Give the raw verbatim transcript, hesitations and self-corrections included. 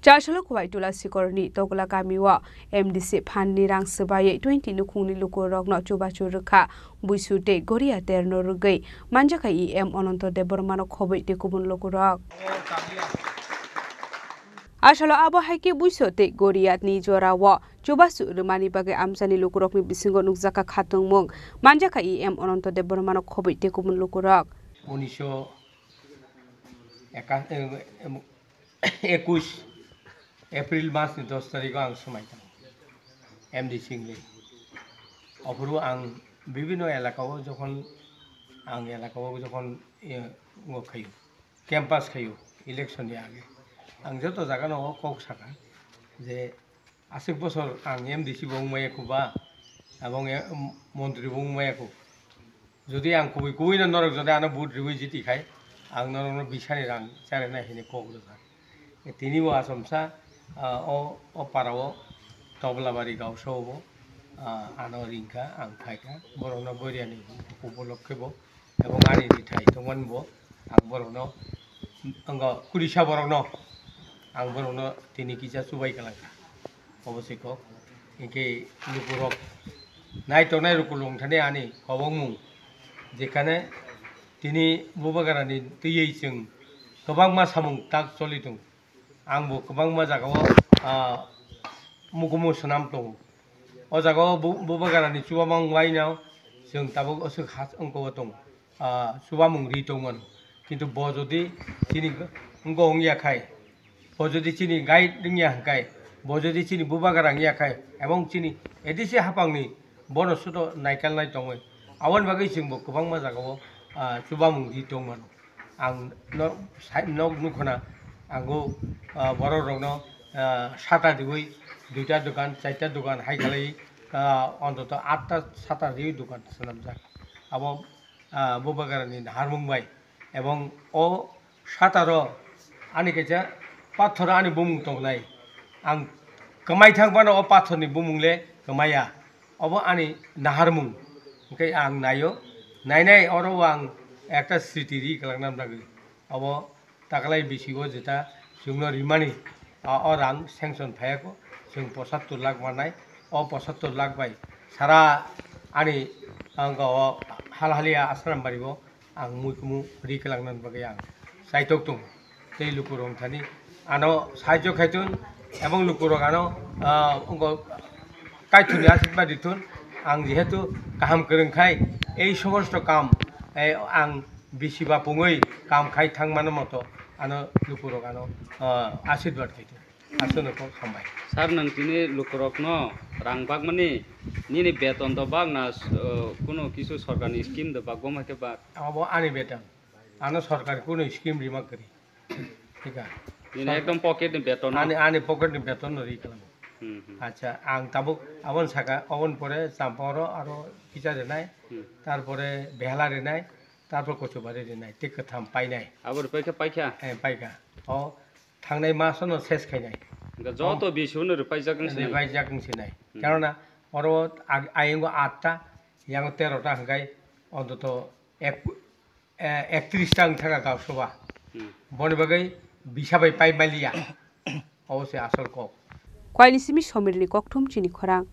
Tasalo Kuwaitula Sikorni Tokla kamio M D C phanni rang swbaiwi twenty nukhungni lukurokno chubachu rwkha. Buisu tei Goria terno rwgwi manjakha E M Ananto Debbarmano khobwi tei kubun lukurok. Asalo abo hai khe Buisu tei Goriani jorao chubachu rwmani bagwi amchaini lukurokni bisingo nukjakha khatungmung. Manjakha E M Ananto Debbarmano khobwi tei kubun lukurok. Unisho eka-, em, em, Ekush April mas ni dos tarikh o ang swmai tongo M D C wngwi. Ophuru ang bibinno elaka o jokhon, ang elaka o jokhon, eh, ngo khaio, campaign khaio, election ni age, ang joto jaga no o kok saka je aswk bosor ang M D C bo wngmaya kho ba, abong, eh, montri bo wngmaya kho. Jodi ang kubui kubui no norok jodi ano vote riwi jiti khai, ang norok no bisani rang charinai hini kok rwkha. Tini bo achomsa, ah, o, o para o Toblabari gausao bo, ah, ano ringkha, ang phaikha, borok no Goriani upolokhe bo, ebong ani ni thai tongmani bo, ang borok no, wngkha kurisa borok no, ang borok no tini kisa chubai kalangkha. Obo se kok. Hinkhe lukurok naitongnai lukurok thani ani kobongmung, jekhane tini Bubagrani twiwi chwng kwbangma samung tak choli tongo. Ang bo kwbangma jagao, ah, mukumu swnam tongo. O jagao Bu-, Bubagrani chubamung laino chwng tabuk aswk has wngkha o tongo. Ah, chubamung ri tongmano. Kintu bo jodi chini wngkha wngya khai, bo jodi chini guide wngya hwnkhe, bo jodi chini Bubagra wngya khai, ebong chini A D C haphangni bono sudo naikalnai tongwi. Aboni bagwi chwngbo kwbangma jagao, ah, chubamung ri tongmano. Ang no, sai-, nok nukhuna, ango, ah, borok rokno, ah, sata riwi duita dokan, charta dokan hai khalai, ah, ontoto atta sata riwi dokan swnamjak. Abo ah, Bubagrani naharmung bai, ebong o sataro ani kaisa pathor ani bumung tongnai. Ang kwmai thang phano o pathorni bumung le kwmaya. Obo ani naharmung. Hwnkhe ang naio, nainai oro o ang ekta sriti ri kwlangna bagwi. Obo Taklai bisi o jeta chwngno rimani, a, o rang sanction phaiya kho, chwng pochattor lakh mannai, o pochattor lakh bai sara ani ang o Halhalia Asram Bari o ang muikumu ri kwlangna bagwi ang chaitok tongo. Tei lukurok thani ano sahajyo khaithun, ebong lukurok ano, a, wngkha kaithunni asirwad rithun, ang jehetu kaham kwrwng khai ei somosto kam, ei ang bisi ba pungwi kam khai thang mano moto ano lukurok ano, ah, asirwad khai thung. Aswkno kok hambai. Sir, nwng tini lukurokno rang bakmani nini beton do bak na, uh, kuno kisu sorkarni scheme do bak, gom hai khe bak? Abo ani beton. Ano sorkar kuno scheme rima kwrwi. Thik a. Nini ekdom pocket ni beton no? Ani, ani pocket ni beton no ri kalam. Hmm, hmm. Acha, ang tabuk abon saka, abon pore Champoro aro kisa rinai, hmm, tarpore Behela rinai, tarpor Kochubari rinai, tei kwtham painai. Abo ri paikha, paikha? Eh, paikha. O thangnai maso no ses khainai. Hwnkhe joto o bisu no ri paijak wng sinai? Ri paijak wng sinai. Hmm. Karona oro ag-, ayengo atta, yango tero ta hwnkhe ontoto ek, eh, ektris ta wng thaka gausaba. Hmm. Boni bagwi bisa bai pai maliya. Obo se asol kok. Kwaini simi Somirni kokthum chini khorang.